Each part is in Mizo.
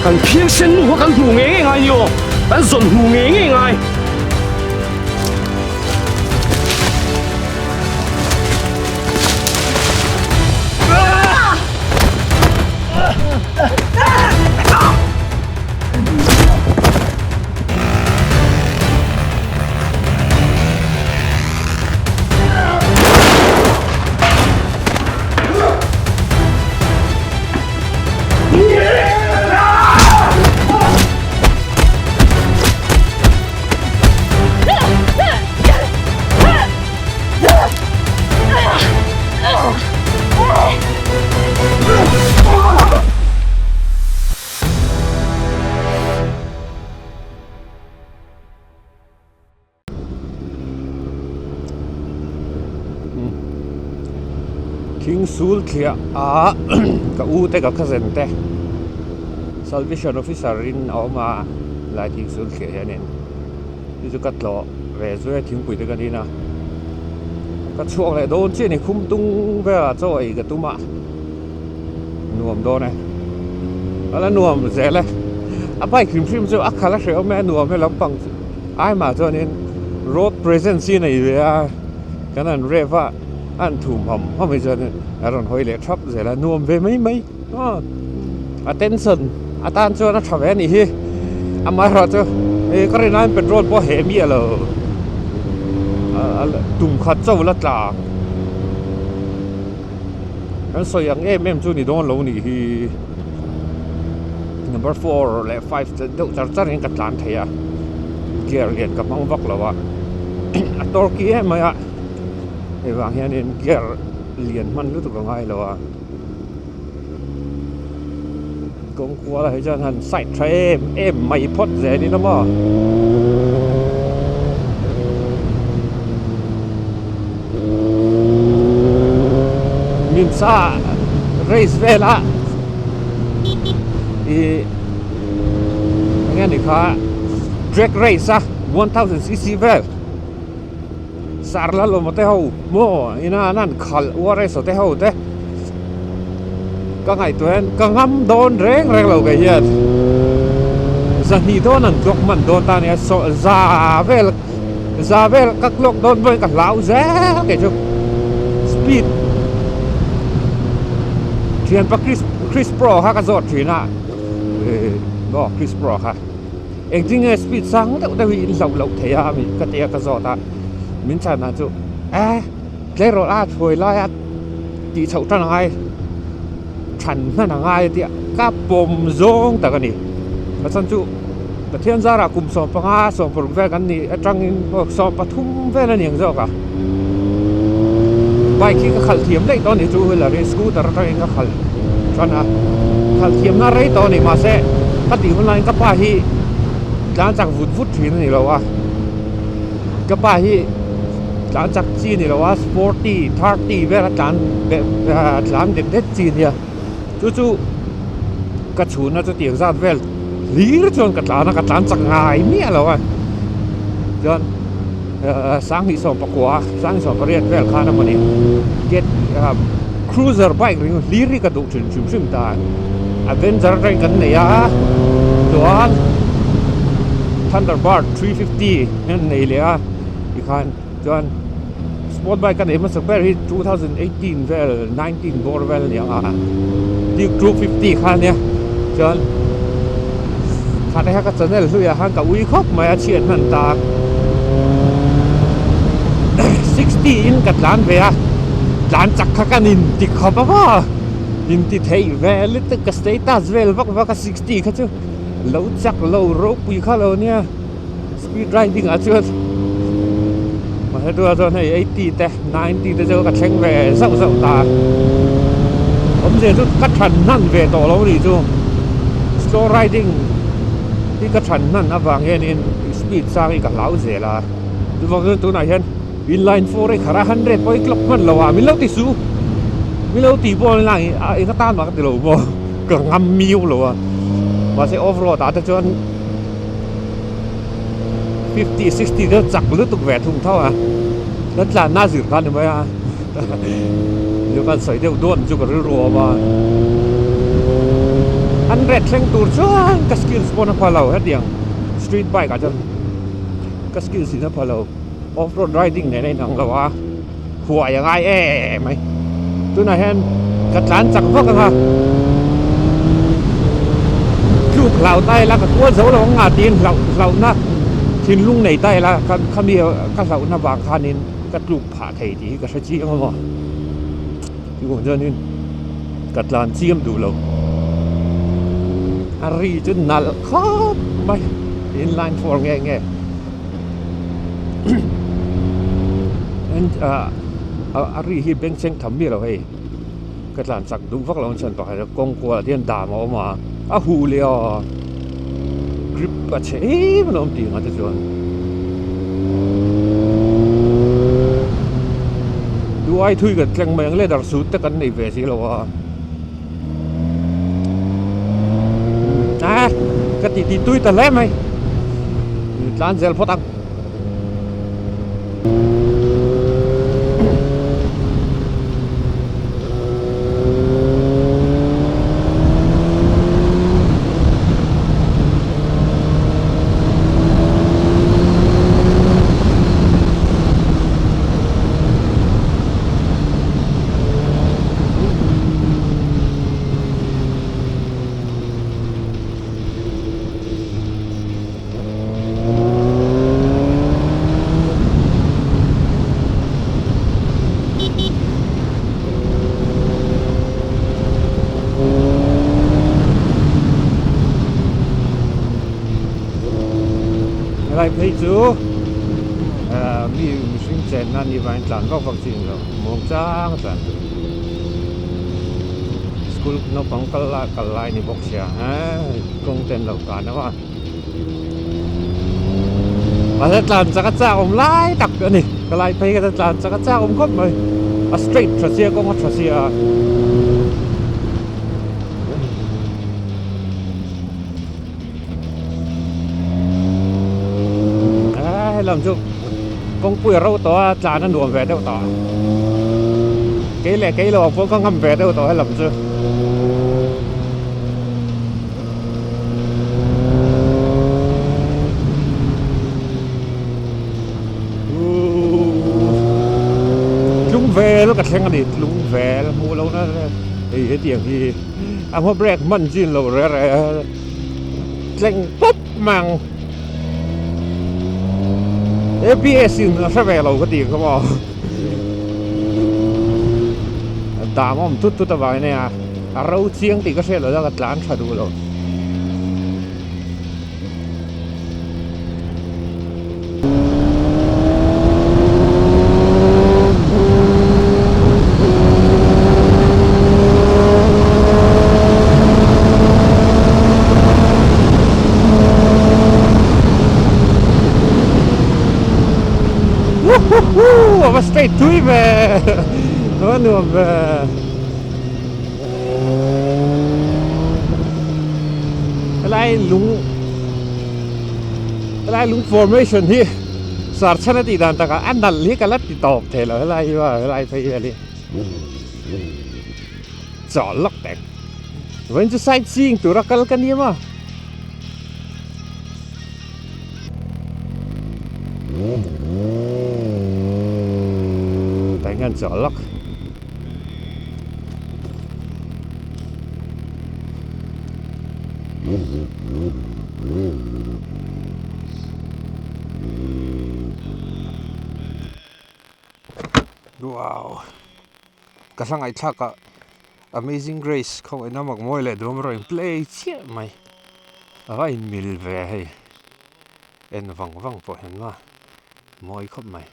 Kan phiangsen nu kha kan hmuh ngei ngei ngai ni aw, kan zawn hmuh ngei ngei ngai. Thing sul thliah ah ka u te ka cousin te salvation officer in a awm a lai thing sul thliah hianin chu chu ka tlawh ve zui a thingpui te ka nin a ka chhuak leh dawn chiah a ni khum tung velah chaw ei ka tum a nuam dawn e ala nuam zel e a bike hrim hrim chu a khalh a hrehawm e a nuam e lampang chu. Aimah chuanin road presence hi a nei ve a, kan han rev a, a han thum ham ham hi chuanin a rawn hawi leh thap zel a, nuam ve mai mai aw attention atan chuan a tha ve a nih hi amaherawhchu ih ka rin aiin petrol pawh a heh miah lo tum khat chauh la tla ang kan sawi ang em em chu ni dawn lo nih hi. Number 4 leh 5 te deuh char char in ka tlan thei a gear lian ka hmang vak lo a a torque em mai a hei vang hianin gear lian hman lutuk a ngai lo a kawng kual ah hi chuan han side tha em em mai phawt zel in a maw. Mimsa race vela ih enge ni kha drag race a 1000cc vel sar la lawm te ho maw ina an han khalh uar race te ho te ka ngaihtuah hian ka ngam dawn reng reng lo kei hian zahnih dawn an clock hman dawn ta nia saw za vel. Za vel ka clock dawn pawhin ka hlau zel kei chu speed thianpa Chris Chris Pro kha ka zawt thin a eh maw Chris Pro kha engtin nge speed sang deuh deuh hi in hlauh loh thei a mi ka tia ka zawt a min chhan dan chu eh tleirawl a thuai lai a tih chhoh tan a ngai than hman a ngai a tia ka pawm zawng tak a ni a chhan chu. Pathian zarah kum 15 16 vel kan nih atangin aw 13 vel a ni ang zawk a bike hi ka khalh thiam daih tawh a ni two wheeler hi scooter atangin ka khalh tan a khalh thiam na rei tawh a ni mahse ka tih hun laiin ka pa hi tlan chak vut vut thin a ni lo a ka pa hi tlan chak chi a ni lo a forty thirty vel a tlan tlan det det chi a nia. Chu chu ka chhunna chu tiang zat vel hlir chuan ka tlan a ka tlan chak ngai miah lo a chuan sanghnih sawm pakua sanghnih sawm pariat vel khan a mawni get cruiser bike ring hlir hi ka duh thin hrim hrim ta avenger atangin kan nei a chuan thunderbird 350 an nei leh a tikhan. Chuan sport bike ka neih hmasak ber hi 2018 vel 19 bawr vel a ni ang a Duke 250 kha ania chuan khat kha ka channel hluiah khan ka ui khawp mai a chhiat hman ta 60 in ka tlan ve a tlan chak kha ka nin ti khawp a maw in ti theih ve lutuk ka status vel vak vak a 60 kha chu lo chak lo ropui kha lo nia. Speed riding ah chuan mahse tunah chuan hei 80 te 90 te chu ka thleng ve zauh zauh ta a awmzia chu ka than hnan ve tawh lo nih chu slow riding hi ka than hnan avang hianin speed sang hi ka hlau zel a chuvang chuan tunah hian inline four hi khara hundred pawh hi clock hman lo a min lo ti su min lo ti pawh a eng atan mah ka ti lo maw ka ngam miau lo a mahse off road ah te chuan. 50 60 deuh chak lutuk ve thung tho a kan tlan na zir kha ni mai a chu kan sawi deuh dawn chu ka rilru awm a. Hundred thleng tur chuan ka skills pawn a pha lo hetiang street bike ah chuan ka skills in a pha lo off road riding nen a inang lo a huai a ngai em mai tunah hian ka tlan chak vak ang a tluk hlau ta ila ka kual zo lo ang nga tiin hlauh hlauhna thinlung nei ta ila khami ka hlauhna vang khanin ka tluk phah thei tih hi ka hre chiang a maw. Chuvang chuanin ka tlan chiam duh lo. A ri chu nalh khawp mai inline four nge nge a ri hi bengchheng tham miah lo hei ka tlan chak duh vak lo ang chuan pakhat kawng kualah te hian dam a awm a a huh leh a grip a chhe em a lo awm tih ang ah te chuan. Duai thui kan tleng mai ang leather suit te kan nei ve si lo a a ka tih tih tui ta hle mai tlan zel phawt ang. Helai phei chu ah mi mihring chenna ni vangin tlan vak vak chi a ni lo muang chang a tlan tur school naupang kal lai kal lai ni bawk sia eee kawng te an lo kan a. Mahse tlan chak a chak awm lai tak a ni ka lai phei kha tlan chak a chak awm khawp mai a straight tha sia kawng a tha sia a helam chu kawngpui a ro tawh a tlan a nuam ve deuh tawh a kei leh kei lo ang pawh ka ngam ve deuh tawh helam chu. Tlung vel ka thleng a ni tlung vel hmuh loh na hei hetiang hi a hma brake hman chin lo re re tleng pawp mai ang A_B_S in a hre ve lo ka tih kha maw dam a awm tut tut avangin hei a. A ro chiang tih ka hriat loh chuan ka tlan tha duh lo. Woohoo! A va straight thui ve! A va nuam ve! Helai lung helai lung formation hi sar chhan a tih dan takah a nalh hi ka la ti tawp thei lo helai hi helai phei hi a ni chawl lawk teh vawiin chu sight seeing tura kal ka ni maw. Tah hian chawl lawk. Wow ka hla ngaihthlak ah amazing grace khawngaihna mak mawi leh duam erawh in play chiah mai a va in mil ve hei en vang vang pawh hian maw mawi khawp mai.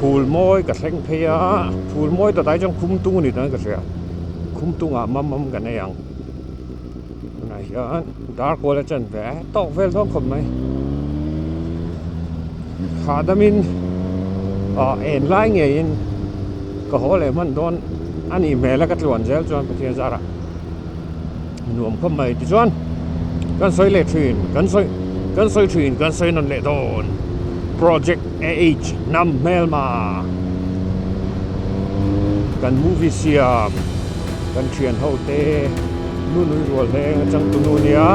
Phul mawi ka thleng phei a, phul mawi dawtah hi chuan khumtung a ni dawn ka hria, khumtungah mam mam kan ei ang. Tunah hian dar kual a chan ve tawk vel dawn khawp mai. Hahdamin ah en lai ngeiin ka haw leh hman dawn a nih hmel a ka tluan zel chuan Pathian zarah nuam khawp mai tichuan kan sawi leh thin kan sawi kan sawi thin kan sawi nawn leh dawn project AH hnam hmelma kan movie siam kan thian ho te nu nui rual hleng a changtu nu nia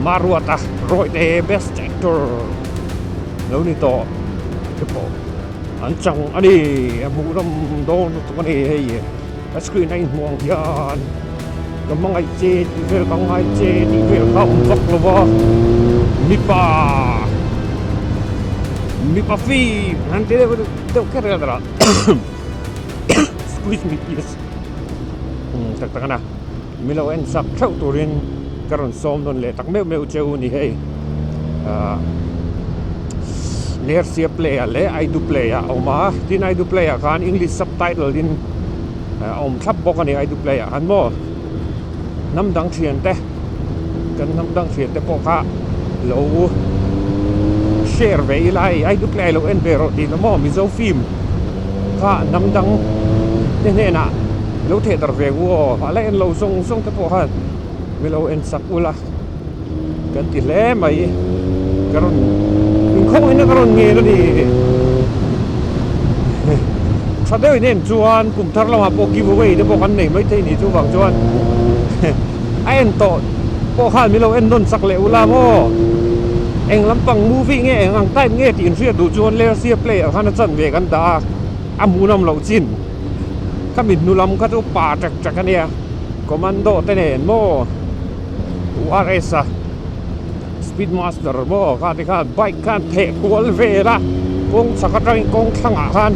Maruata Rawite best actor lo ni tawh te pawh an chang a ni a hmuh ram dawn lutuk a ni hei a screen a inhmuh ang hian ka hmangaih che tih vel ka ngai che tih vel kha a awm vak lo va mipa mipa film an ti deuh deuh kher kher a squeeze me please tak tak a na mi lo en sak theuh turin ka rawn sawm nawn leh tak meuh meuh che u ni hei ah Lersia play ah leh Aidu play ah a awm a tin Aidu play ah khan English subtitle in a awm thlap bawk a ni Aidu play ah khan maw hnam dang thian te kan hnam dang thian te pawh kha lo share ve ila hei Aidu play lo en ve rawh tih na maw Mizo film kha hnam dang te hnenah lo theh darh ve u aw a la en lo zawng zawng te pawh khan mi lo en sak ula kan ti hle mai ka rawn inkhawngin ka rawn ngen a ni tha deuh in en chuan kum thar lamah pawh give away te pawh kan nei maithei ni chuvang chuan a en tawh pawh khan mi lo en nawn chak leh ula maw eng lampang movie nge eng ang type nge tih inhriat duh chuan lersia play ah khan a chanve kan dah a a hmuhnawm loh chin khami hnu lam kha chu pa ṭek ṭek a nia commando te nen maw urs a speed master maw kha ti khan bike khan theh kual vel a kawng chhak atangin kawng thlangah khan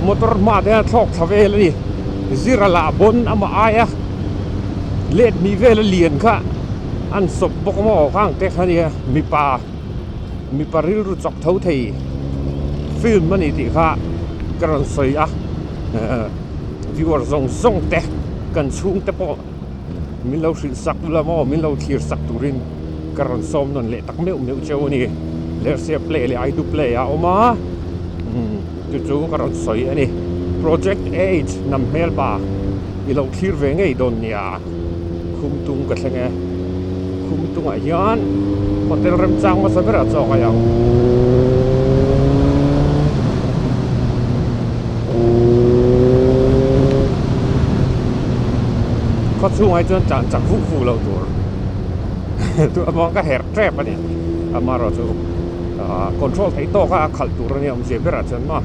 motor hma te hian a thlawk thla vel a ni zira lah bawn amah aia let hnih vel a lian kha an sawp bawk maw khang te kha nia mipa mipa rilru chawk tho thei film a ni tih kha ka rawn sawi a viewer zawng zawng te kan chhung te pawh min lo hrilh sak ula maw min lo thlir sak turin ka rawn sawm nawn leh tak meuh meuh cheu a ni lersia play leh aidu play a awm a chu chu ka rawn sawi a ni project age hnam hmel pa i lo thlir ve ngei dawn nia khumtung ka thleng e khumtungah hian hotel remchang hmasa berah chaw a ang. Khaw chhungah hi chuan tlan chak vuk vuk loh tur chu a muang ka herh tep a ni amaherawh chu ah control theih tawk a a khalh tur a nia awmzia berah chuan maw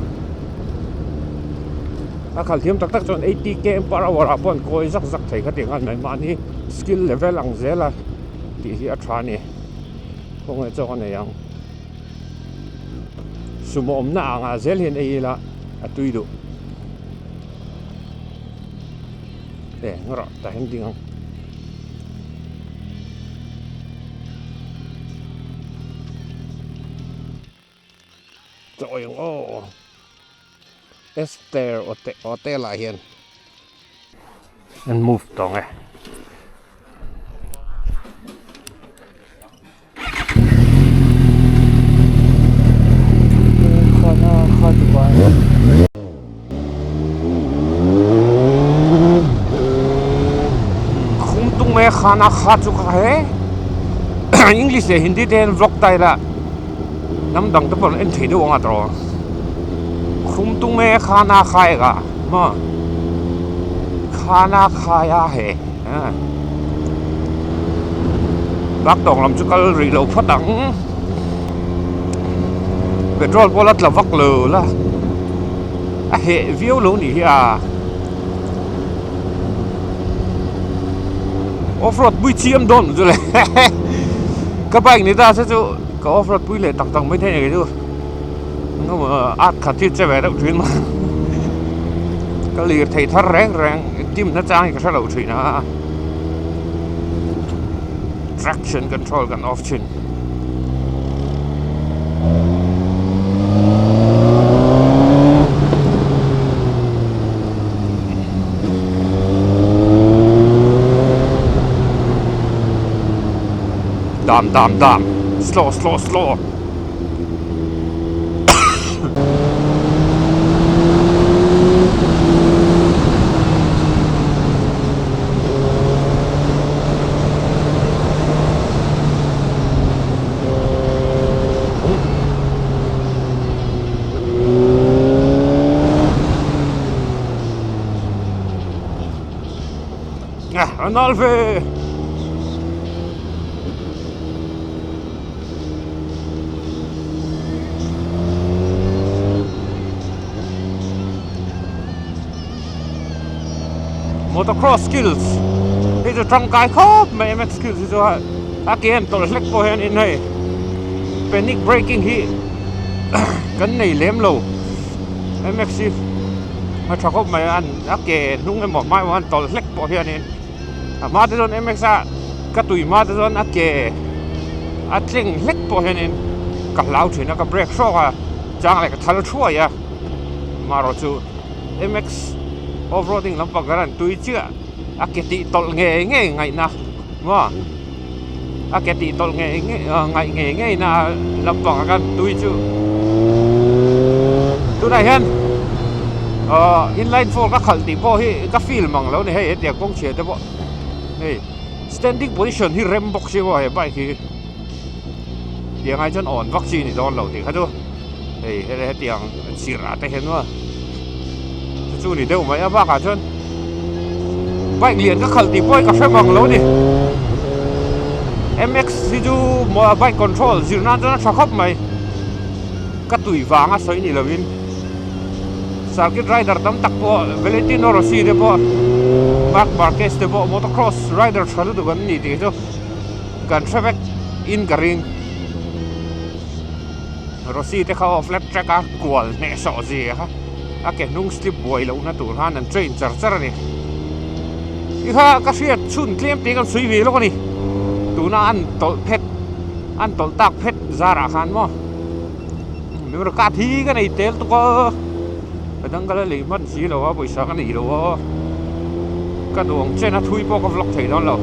a khalh thiam tak tak chuan eighty km per hour ah pawh an kawi zak zak thei kha tih ang mai mahni skill level ang zel a tih hi a tha a ni khawngaih chawk a nei ang. Sumo awmna angah zel hian ei ila a tui duh e ngaw rawh tah hian ding ang. Chawi ang aw Esther hotel ah hian an move tawng e. Khumtung e khana kha chu ka he English leh Hindi te hian vlog ta ila hnam dang te pawh an en thei deuh ang a tawh Khumtung e khana kha eka maw khana khaia he. Bak tawng lam chu kal rih lo phawt ang petrol pawh la tla vak lo la a heh viau lo nih hi a off road pui chiam dawn chu le ka bike ni ta se chu ka off road pui leh tak tak mai thei a ni chu at khat hi che ve deuh thin a ka lir thei thar reng reng dim na chang hi ka hre lo thin a traction control kan off thin. Dam dam dam slow slow slow. An al ve! Motocross skills hi chu tangkai khawp mai MX skills hi chu a ke an tawlh hlek pawh hian in hei panic braking hi kan nei lem lo MX hi a tha khawp mai a a ke hnung emaw hma emaw an tawlh hlek pawh hianin a hma te chuan MX a ka tui hma te chuan a ke a tleng hlek pawh hianin ka hlau thin a ka brake hrawk a chang leh ka thal thuai a marawh chu MX off roading lampang kan han tui chiah a ke tih tawlh ngei ngei ngaihna maw a ke tih tawlh ngei ngei ngaih ngei ngei na lampang a kan tui chu tunah hian ahh inline four ka khalh tih pawh hi ka feel mang lo a ni hei hetiang kawng chhia te pawh hei standing position hi rem bawk si maw he bike hi tiang ai chuan awn vak chi a ni dawn lo tih kha chu hei hetiang chirh ah te hian maw chu chu ni deuh mai a bakah chuan bike lian ka khalh tih pawh hi ka hre vang lo a ni mx hi chu bike control zir nan chuan a tha khawp mai ka tui vanga sawi ni lovin circuit rider tam tak pawh Valentino Rossi te pawh Marc Marquez te pawh motocross rider tha lutuk an ni tih chu kan hre vek in ka ring. Rossi te kha aw flat track a kual hneh sawh zia kha a ke hnung slip buai lohna tur khan an train char char a ni i kha ka hriat chhun tlem tih kan sawi ve lawk a ni tuna an tawlh phet an tawlh tak phet zarah khan maw memory card hi ka nei tel tuk a ka dang ka la lei hman si lo a pawisa ka nei lo a ka duh ang chen a thui pawh ka vlog thei dawn lo.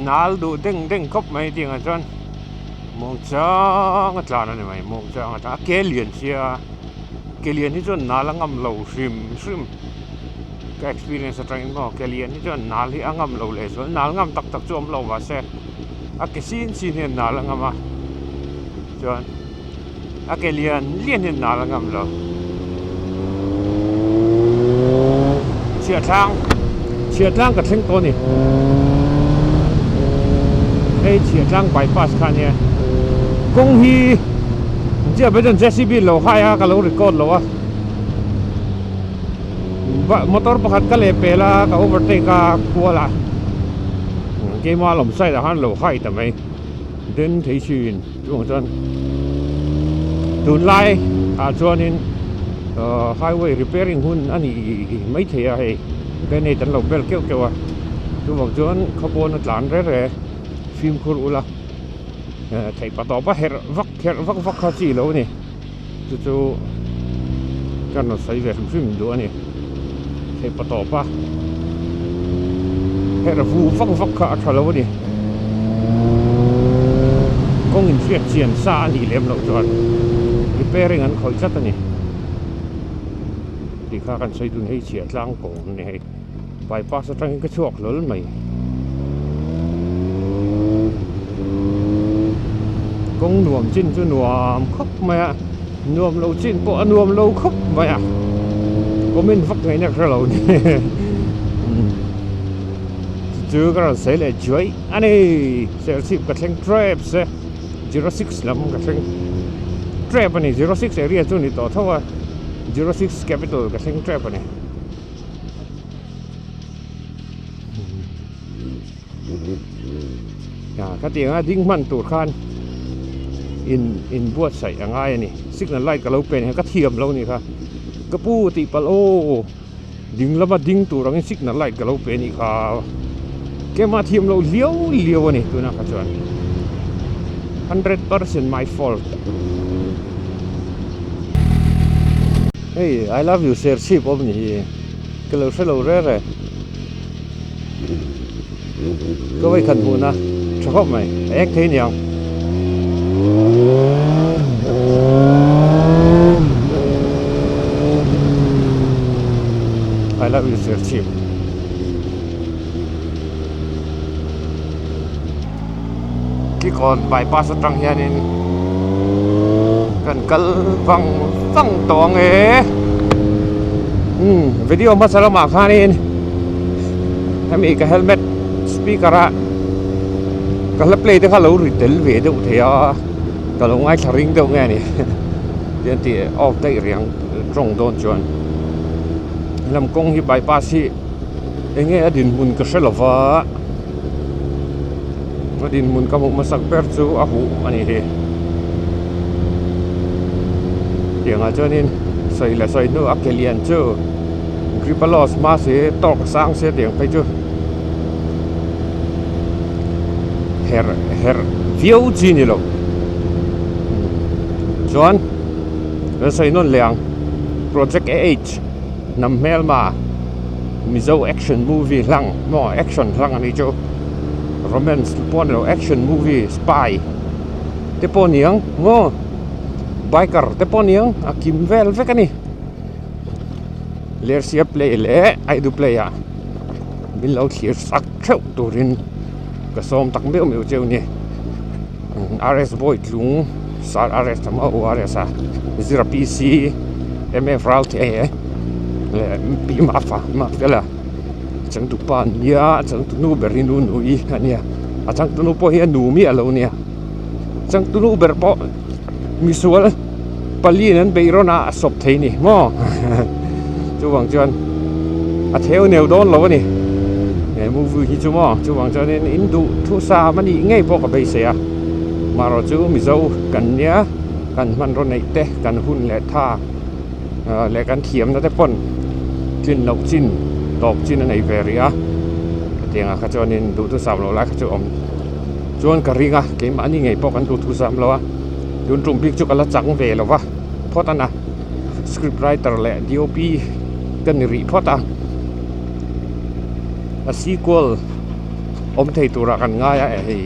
Nal duh deng deng khawp mai tih ang chuan muang chang a tlan a ni mai muang chang a tlan a ke lian sia ke lian hi chuan nal a ngam lo hrim hrim ka experience atangin maw ke lian hi chuan nal hi a ngam lo leh zual nal ngam tak tak chu a awm lo mahse a ke sin sin hian nal a ngam a chuan a ke lian lian hian nal a ngam lo chhiahtlang chhiahtlang ka thleng tawh a ni hei chhiahtlang bypass kha ania kawng hi chiah pawh chuan J C B lo hai a ka lo record lo a motor pakhat ka leh pel a ka overtake a kual a keima lawm side ah khan lo hai ta mai den thei thin chuvang chuan tunlai ah chuanin ahh highway repairing hun a nih maithei a hei grenade an lo bel keuh keuh a chuvang chuan khawpawn a tlan reng reng fimkhur ula theih pa tawp a herh vak herh vak vak kha chi lo a ni. Chu chu ka rawn sawi ve hrim hrim duh a ni. Theih pa tawp a herh vu vak vak kha a tha lo a ni. Kawng inhriat chian sa a nih lem loh chuan repairing an khawih tlat a ni. Tih kha kan sawi dun hei chhiah tlang kawng a ni hei. Bypass atangin ka chhuak hlawl mai. Kawng nuam chin chu nuam khawp mai a, nuam lo chin pawh a nuam lo khawp mai a, comment vak ngaihna ka hre lo ni. Chu ka rawn sawi leh juai a ni, Serchhip ka thleng trep se, 06 lam ka thleng. tep a ni 06 area chu ni tawh tho a 06 capital ka thleng tep a ni. Khatiang a ding hman tur khan in in buatsaih a ngai a ni signal light ka lo pen hian ka thiam lo a nih kha ka pu tih palh aw ding lama ding tur angin signal light ka lo pe a nih kha keimah thiam loh liau liau a ni tunah kha chuan 100% my fault. Hei I love you serchhip awm ni hi ka lo hre lo rêr e. Ka vawi khat hmuhna tha khawp mai a ek thei niang. I love you sir chim. Kikawn bypass atang hianin kan kal vang vang tawh ang e. Umm video hmasa lamah khanin hemi ka helmet speaker a ka hla play te kha lo ri tel ve deuh thei a ka lo ngaithla ring deuh nge a ni tian tih off daih riang tawng dawn chuan lam kawng hi bypass hi eng nge a dinhmun ka hre lo va. A dinhmun ka hmuh hmasak ber chu a huh a ni hi. Tiangah chuanin sawi leh sawi hnu a ke lian chu grip a loss hma si tawk a sang sia tiang phei chu herh herh viau chi ni lo. Chuan kan sawi nawn leh ang project A H hnam hmelma Mizo action movie hlang maw action hlang a nih chu. Romance pawh a ni lo action movie spy te pawh a ni ang maw biker te pawh a ni ang a kim vel vek a ni lersia play leh aidu play ah min lo thlir sak theuh turin ka sawm tak meuh meuh cheu a ni rs boy tlung sar rs tam a rs a zira pc mf ral te leh pi mafa mafela. Changtupa an nia a changtunu ber hi nu nui a nia a changtunu pawh hi a nu miah lo a nia changtunu ber pawh misual palian an beih rawn a a sawp thei a ni maw chuvang chuan a theu neu dawn lo a ni he movie hi chu maw chuvang chuanin in duh thu sam a nih ngei pawh ka beisei a marawh chu mizo kan nia kan hmanraw neih te kan hun leh tha. Leh kan thiamna te pawn tlin loh chin tawp chin a nei ve rih a hetiangah kha chuanin duhthusam loh lai kha chu a awm chuan ka ring a keimahni ngei pawh kan duhthusam lo a tun tum bik chu ka la chang ve lo va phawt a na script writer leh dop ka ni rih phawt a a sequel awm thei turah kan ngai a hei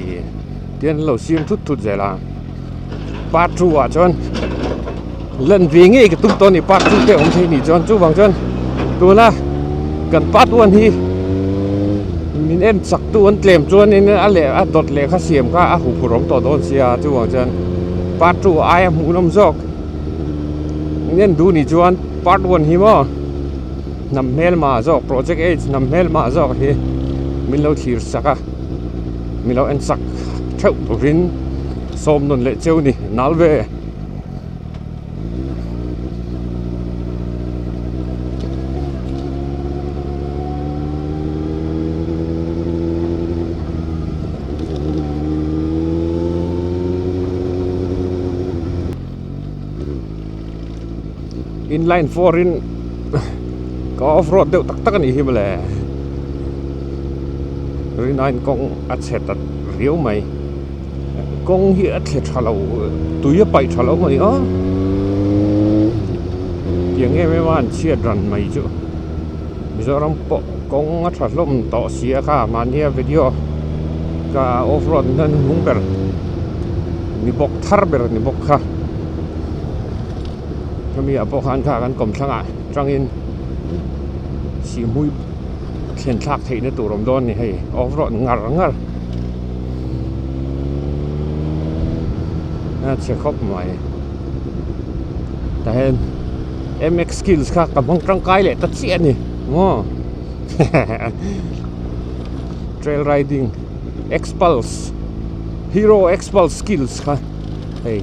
tian an lo siam thut thut zel a part 2 ah chuan. Lan ve ngei ka tum tawh a ni part 2 te a awm thei nih chuan chuvang chuan tuna kan part 1 hi min en chak tu an tlem chuanin a leh a dawt leh kha siam kha a huphurh awm tawh dawn sia chuvang chuan part 2 aia hmuhnawm zawk min en duh nih chuan part 1 hi maw hnam hmelma zawk project H hnam hmelma zawk hi min lo thlir sak a min lo en chak theuh turin sawm nawn leh cheu ni nal ve. Inline 4 in ka off road deuh tak tak a nih hi mawle rinaiin kawng a chhe ta riau mai. Kawng hi a thle tha lo tui a paih tha lo mai a tiang em em a an chhiat ran mai chu Mizoram pawh kawng a tha hlawm tawh si a kha mahnia video ka off road hian hnung ber ni bawk thar ber ni bawk kha hemi ah pawh khan kha kan kawmthlangah tangin sihhmui thlen thlak theihna tur awm dawn a ni hei off road ngar ngar. A chhe khawp mai tah hian mx skills kha ka hmang tangkai leh ta chiah a ni maw trail riding xpulse hero xpulse skills kha hei.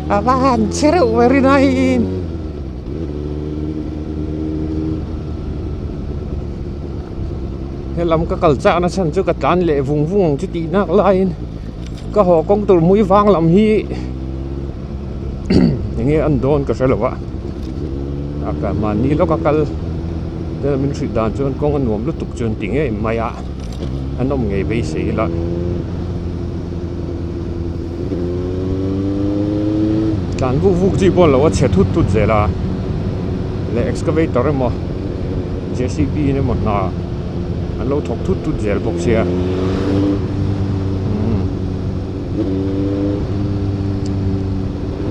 A va han che reuh ve rin aiin. Helam ka kal chak na chhan chu ka tlan leh vung vung ang chu tih nak laiin ka haw kawng tur mui vang lam hi enge an dawn ka hre lo a a ka mahni lawka kal te min hrilh dan chuan kawng a nuam lutuk chuan ti ngei mai a an awm ngei beisei ila. Tlan vuk vuk chi pawh lo a chhe thut thut zel a leh excavator emaw J C B in emaw hna an lo thawk thut thut zel bawk sia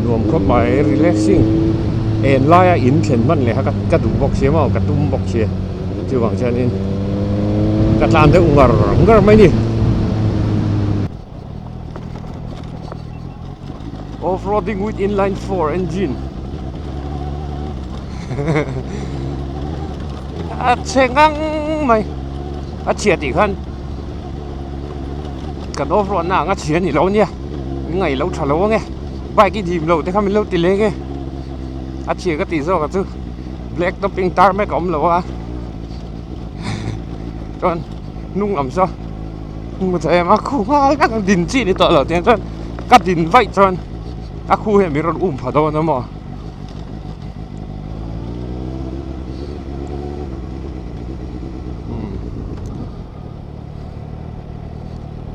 nuam khawp mai relaxing en laia in thlen hman leh kha ka duh bawk sia maw ka tum bawk sia chuvang chuanin ka tlan deuh ngar ngar mai a ni. Off-roading with inline 4 engine a chhe ngang mai a chhia tih khan kan off-road na ang a chhia ni lo nia min ngaih lo tha lo ange bike i dim lo te kha min lo ti leng e a chhia ka tih zawk ah chu black topping tar mek a awm lo a chuan hnung lam saw. Hmu thei em a khu nghal vek a din chi ni tawh lo tiang chuan ka din vaih chuan a khu hian min rawn um pha dawn a maw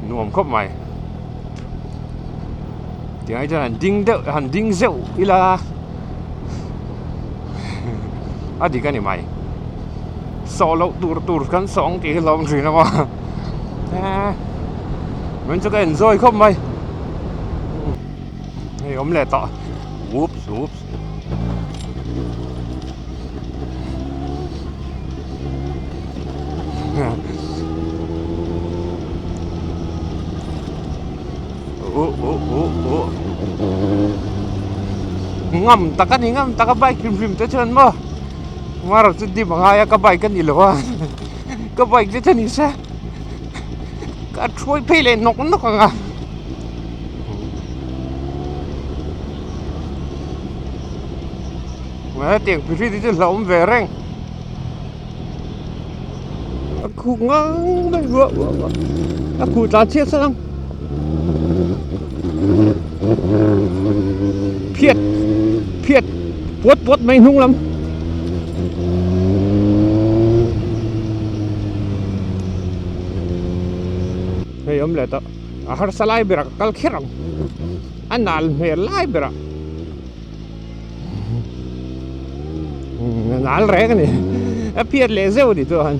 nuam khawp mai tiang hi chuan han ding deuh han ding zeuh ila a dik a ni mai sawh loh tur tur kan sawh ang tih hi hlauhawm thin a maw. Min chu ka enjoy khawp mai hei awm leh tawh whoops whoops uh uh uh uh ngam tak a ni ngam tak a bike hrim hrim te chuan maw mar chu dim a ngai a ka bike a ni lo a. Ka bike te chu ni se ka thuai phei leh nawk nawk ang a hetiang phihri te chu hlauhawm ve reng a khuh ngang mai ruah ruah ruah a khuh tlan chhiat sawn ang phiat phiat puat puat mai hnung lam. Hei awm leh tawh a harsa lai berah ka kal kher ang a nal hmel lai berah a nal reng a ni a phiat leh zeuh a ni chuan.